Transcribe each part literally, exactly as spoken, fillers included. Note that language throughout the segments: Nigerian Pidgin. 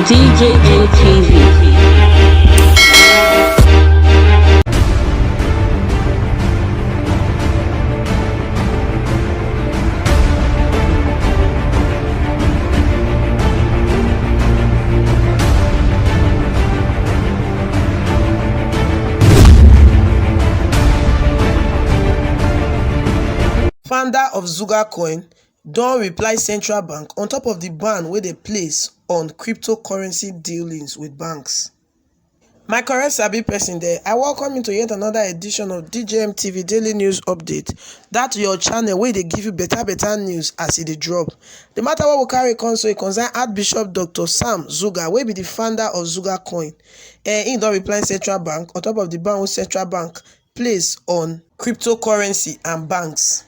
D J N T V. Founder of Zuga Coin don reply Central Bank on top of the ban wey dey place on cryptocurrency dealings with banks. My correct sabi person there, I welcome you to yet another edition of D J M T V Daily News Update. That your channel wey dey give you better better news as e dey drop. The matter wey we carry come so e concern Archbishop Doctor Sam Zuga, wey be the founder of Zuga Coin. Eh, he don reply Central Bank on top of the ban wey Central Bank place on cryptocurrency and banks.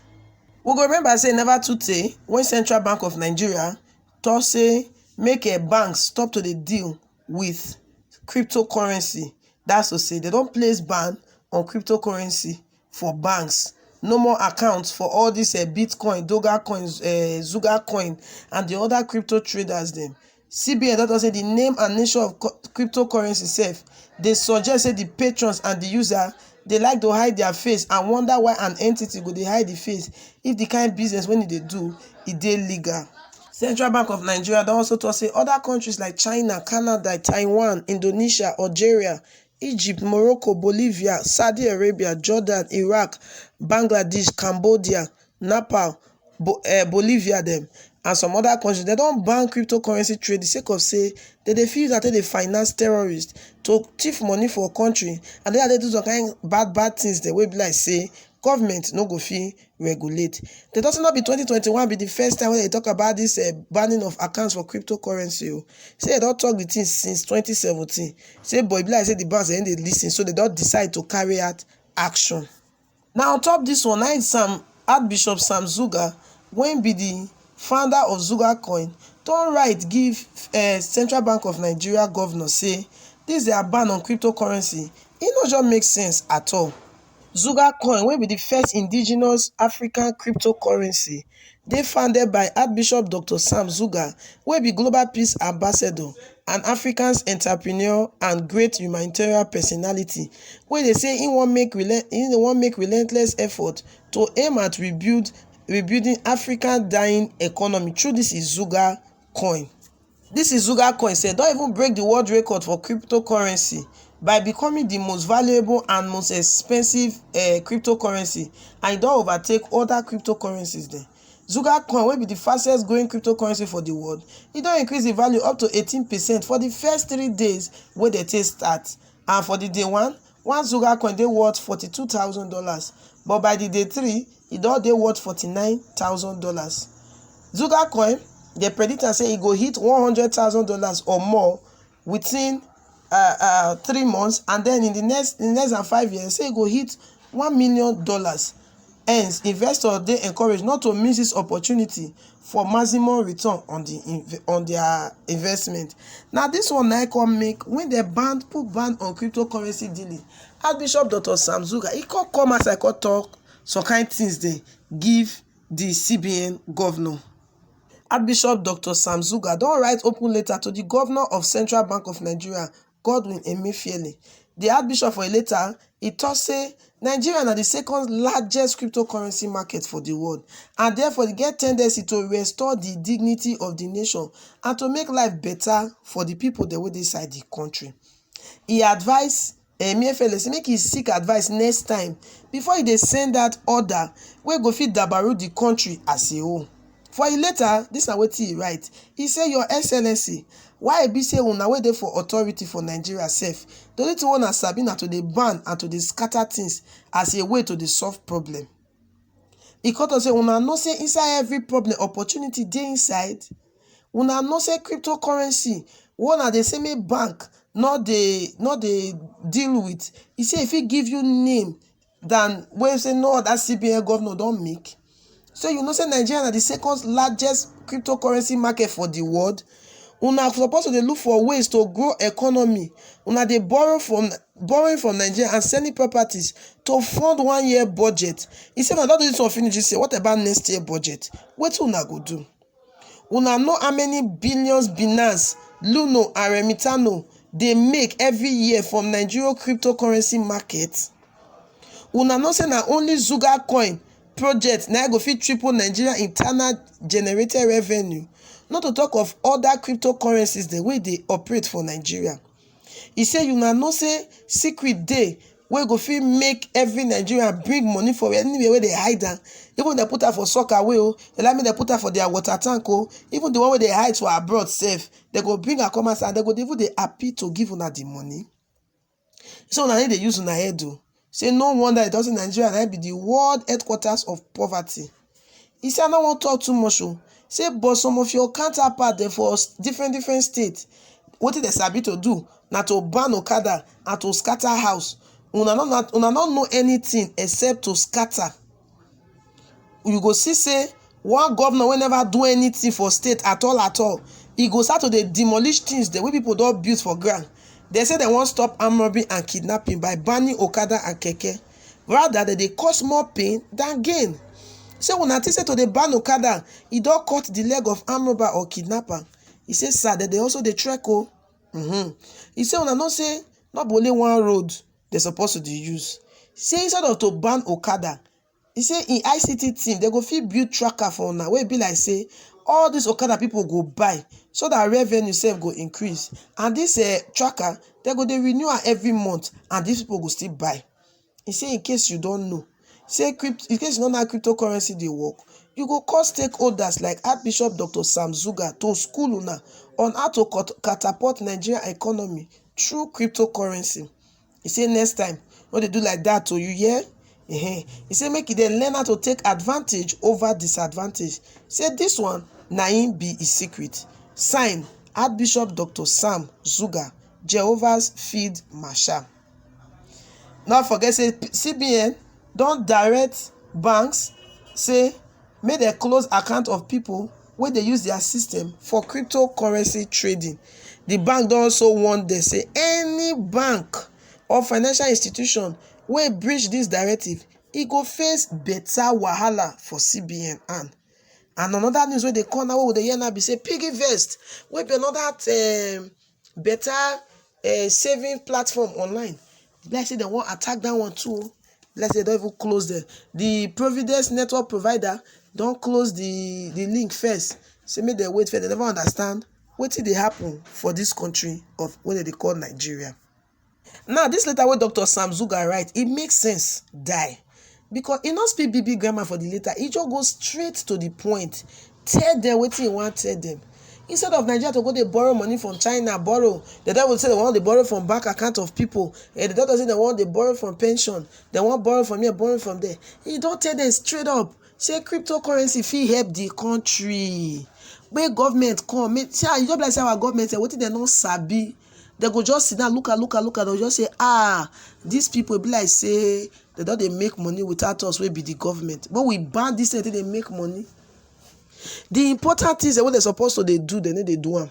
We go remember say never too tey when Central Bank of Nigeria talk say make a bank stop to dey deal with cryptocurrency. That's to say they don place ban on cryptocurrency for banks. No more accounts for all this uh, Bitcoin, Doga coins, uh, Zuga coin, and the other crypto traders dem. C B N don talk say the name and nature of co- cryptocurrency sef dey suggest say the patrons and the user dey like to hide their face and wonder why an entity go dey hide the face if the kind business wey e dey do e dey legal. Central Bank of Nigeria don also talk say other countries like China, Canada, Taiwan, Indonesia, Algeria, Egypt, Morocco, Bolivia, Saudi Arabia, Jordan, Iraq, Bangladesh, Cambodia, Nepal, Bo- eh, Bolivia dem and some other countries, dem don ban cryptocurrency trade sake of say dem dey feel that dem dey finance terrorists to thief money for country and dem dey do some kind bad bad things dem wey be like say government no go fit regulate. Dem talk say no be twenty twenty-one be the first time wey dem talk about this uh, banning of accounts for cryptocurrency o. Say dem don talk the thing since twenty seventeen. Say but e be like say the banks dem dey listen, so dem don decide to carry out action. Now on top this one, na im Sam Archbishop Sam Zuga, wey be the founder of Zuga Coin, don write give uh, Central Bank of Nigeria governor say this their ban on cryptocurrency, e no just make sense at all. Zuga Coin, wey be the first indigenous African cryptocurrency, dey founded by Archbishop Doctor Sam Zuga, wey be Global Peace Ambassador and Africa's entrepreneur and great humanitarian personality, wey dey say he wan make relen- he wan make relentless effort to aim at rebuild rebuilding Africa's dying economy through this Zuga Coin. This Zuga Coin sef don even break the world record for cryptocurrency by becoming the most valuable and most expensive uh, cryptocurrency, and e don overtake other cryptocurrencies dem. Zuga Coin, wey be the fastest growing cryptocurrency for the world, e don increase the value up to eighteen percent for the first three days wey dem take start, and for the day one, one Zuga Coin dey worth forty-two thousand dollars, but by the day three, e don dey worth forty-nine thousand dollars. Zuga Coin, dem predict am say e go hit one hundred thousand dollars or more within uh, uh, three months, and then in the next in less than five years, say e go hit one million dollars. Hence, investors dey encouraged not to miss this opportunity for maximum return on the inv- on their investment. Now, this one na come make when dem ban put ban on cryptocurrency dealing, Archbishop Doctor Sam Zuga, he come come as I come talk some kind things dey give the C B N governor. Archbishop Doctor Sam Zuga don write open letter to the governor of Central Bank of Nigeria, Godwin Emefiele. The Archbishop, for a letter, he talk say Nigeria na the second largest cryptocurrency market for the world, and therefore e get tendency to restore the dignity of the nation and to make life better for the people dem wey dey inside the country. He advise Emefiele say make he seek advice next time before he dey send that order wey go fit dabaru the country as a whole. For a letter, this na wetin he write. He say, "Your Excellency, why e be say una wey dey for authority for Nigeria sef, the only thing wey una sabi na to dey ban and to dey scatter things as a way to dey solve problem." He come talk say una know say inside every problem, opportunity dey inside. Una know say cryptocurrency wey una dey say make bank no dey no dey deal with, he say e fit give you name than wey say no other C B N governor don make. So you know say Nigeria na the second largest cryptocurrency market for the world. Una suppose to dey look for ways to grow economy. Una dey borrow from borrowing from Nigeria and selling properties to fund one year budget. He say una don do this one finish this year. What about next year budget? Wetin una go do? Una know how many billions Binance Luno and Remitano dey make every year from Nigeria cryptocurrency market? Una know say na only Zuga coin project na go fit triple Nigeria internal generated revenue, not to talk of other cryptocurrencies dem wey dey operate for Nigeria. E say una know say secret dey wey go fit make every Nigerian bring money for anywhere wey dey hide am. Even dem put am for sock away o, allow me dem put am for their water tank o, even the one wey dey hide for abroad sef, dem go bring am come outside and dem go even dey happy to give una the money. So una need dey use una head o. Say no wonder e talk say Nigeria na be the world headquarters of poverty. E say I no wan talk too much o. Say but some of your counterpart dem for s- different different states, wetin dem sabi to do na to ban okada and to scatter house. Una no na- una no know anything except to scatter. You go see say one governor wey never do anything for state at all at all, e go start to dey demolish things dem wey people don build for ground. Dem say dem wan stop armed robbery and kidnapping by banning okada and keke. Rather, dem dey cause more pain than gain. Say una think say to dey ban okada, e don cut the leg of armed robber or kidnapper. E say sir, dem dey also dey trek o. Mm-hmm. E say una know say no be only one road dem suppose to dey use. Say instead of to ban okada, e say im I C T team dem go fit build tracker for una wey be like say all these okada people go buy, so that revenue sef go increase, and this uh, tracker dem go dey renew am every month and these people go still buy. E say in case you don't know, say crypt- in case you don't know how cryptocurrency dey work, you go call stakeholders like Archbishop Doctor Sam Zuga to school una on how to cut- catapult Nigerian economy through cryptocurrency. E say next time, no dey do like that o, you hear? Ehen. E say make e dey learn how to take advantage over disadvantage. Say this one na im be e secret. Sign, Archbishop Doctor Sam Zuga, Jehovah's Field Marshal. No forget say C B N don direct banks say make dem close account of people wey dey use their system for cryptocurrency trading. The bank don also warn dem say any bank or financial institution wey breach this directive, e go face better wahala for C B N hand. And another news wey dey come now wey we dey hear now be say PiggyVest, wey be another um, better uh, saving platform online, be like say dem wan attack that one too. Be like say dem don even close them. The Providence network provider don close the the link first. Say make dem wait first. Dem never understand wetin dey happen for this country of wey dem dey call Nigeria. Now, this letter wey Doctor Sam Zuga write, e make sense die, because e no speak big big grammar for the letter. E just go straight to the point, tell them wetin e wan tell them. Instead of Nigeria to go dey borrow money from China, borrow, dem don say dem wan dey borrow from bank account of people, eh, dem don say dem wan dey borrow from pension, dem wan borrow from here, borrow from there. E don tell them straight up say cryptocurrency fit help the country. Make government come, make see, ah, e just be like say our government, eh, wetin dem no sabi, dem go just sit down, look at, look at, look at, dem go just say, ah, these people be like say dem don dey make money without us wey be the government, but we ban this thing, dem dey make money. The important things dem wey dem suppose to dey do, dem no dey do am.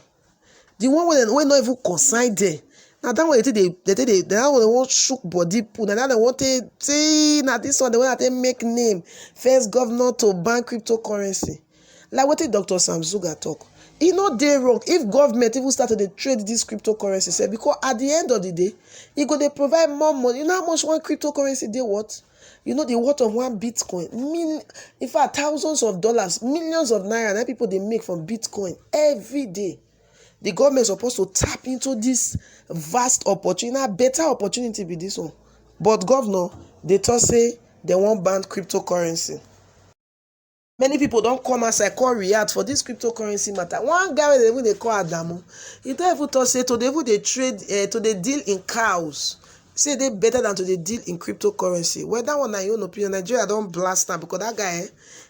The one wey dem wey no even concern them, na that one dem take dey dem take dey that one dem wan shook body put, na that dem wan take say na this one dem wan take make name, first governor to ban cryptocurrency. Like wetin Doctor Sam Zuga talk, e no dey wrong if government even start to dey trade this cryptocurrency sef, because at the end of the day, e go dey provide more money. You know how much one cryptocurrency dey worth? You know the worth of one Bitcoin? Mil- in fact, thousands of dollars, millions of naira that people dey make from Bitcoin every day. The government supposed to tap into this vast opportunity. Na better opportunity be this one. But governor, they talk say they wan ban cryptocurrency. Many people don come outside, come react for this cryptocurrency matter. One guy wey dem even dey call Adamu, he don even talk say to dey even dey trade, eh, to dey deal in cows, say e dey better than to dey deal in cryptocurrency. Well, that one na your own opinion. Nigeria don blast am because that guy, eh,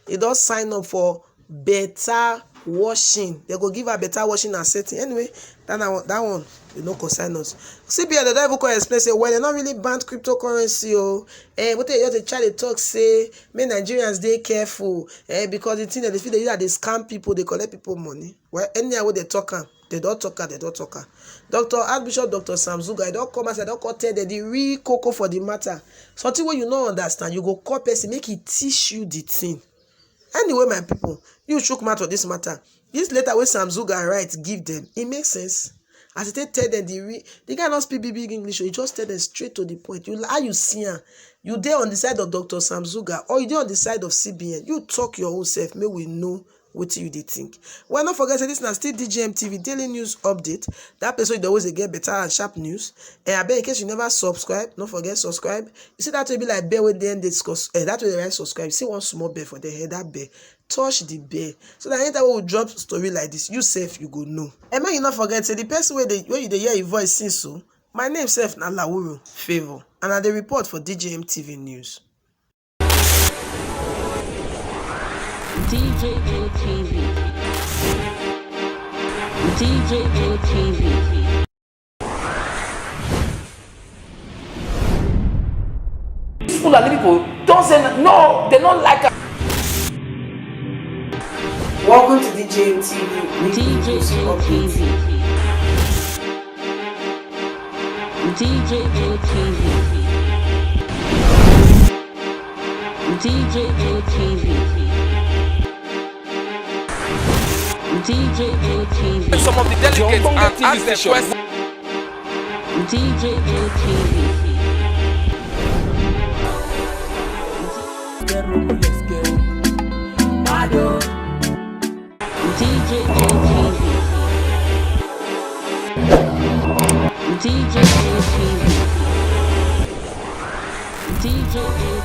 he don sign up for better washing. They go give her better washing and setting. Anyway, that na one, that one e no concern us. C B N, they don even come explain say, well, they no really ban cryptocurrency o. Eh, wetin they just dey try dey talk say make Nigerians dey careful, eh, because the thing that they feel they use am dey scam people, dey collect people money. Well, anyhow wey they talk am, they don talk am, they don talk am. Doctor Archbishop Doctor Sam Zuga, he don come outside, don come tell them the real koko for the matter. Something wey you no understand, you go call person make he teach you the thing. Anyway, my people, you chook mouth for this matter. This letter wey Sam Zuga write give them, it makes sense. As he take tell them the re-, the guy not speak big big English, he just tell them straight to the point. You, how you see am? You dey on the side of Doctor Sam Zuga or you dey on the side of C B N? You talk your own self, make we know wetin you dey think. Well, no forget say this na still D J M T V daily news update. That place wey you dey always dey get better and sharp news. And abeg, in case you never subscribe, no forget subscribe. You see that way be like bell wey dey end dey discuss, eh, that way dey write subscribe. You see one small bell for the head, that bell. Touch the bell so that anytime wey we drop story like this, you sef you go know. And make you no forget say the person wey dey, wey you dey hear him voice since so, my name sef na Lawuro Favour, and I dey report for D J M T V News. D J M T V. D J M T V. These Fulani people don't say no, they don't like us. Welcome to D J M T V weekly news D J M T V. update. D J M T V. D J M T V. D J M T V. Some of the delegates and ask them questions. D J M T V. D J M T V. D J M T V. D J M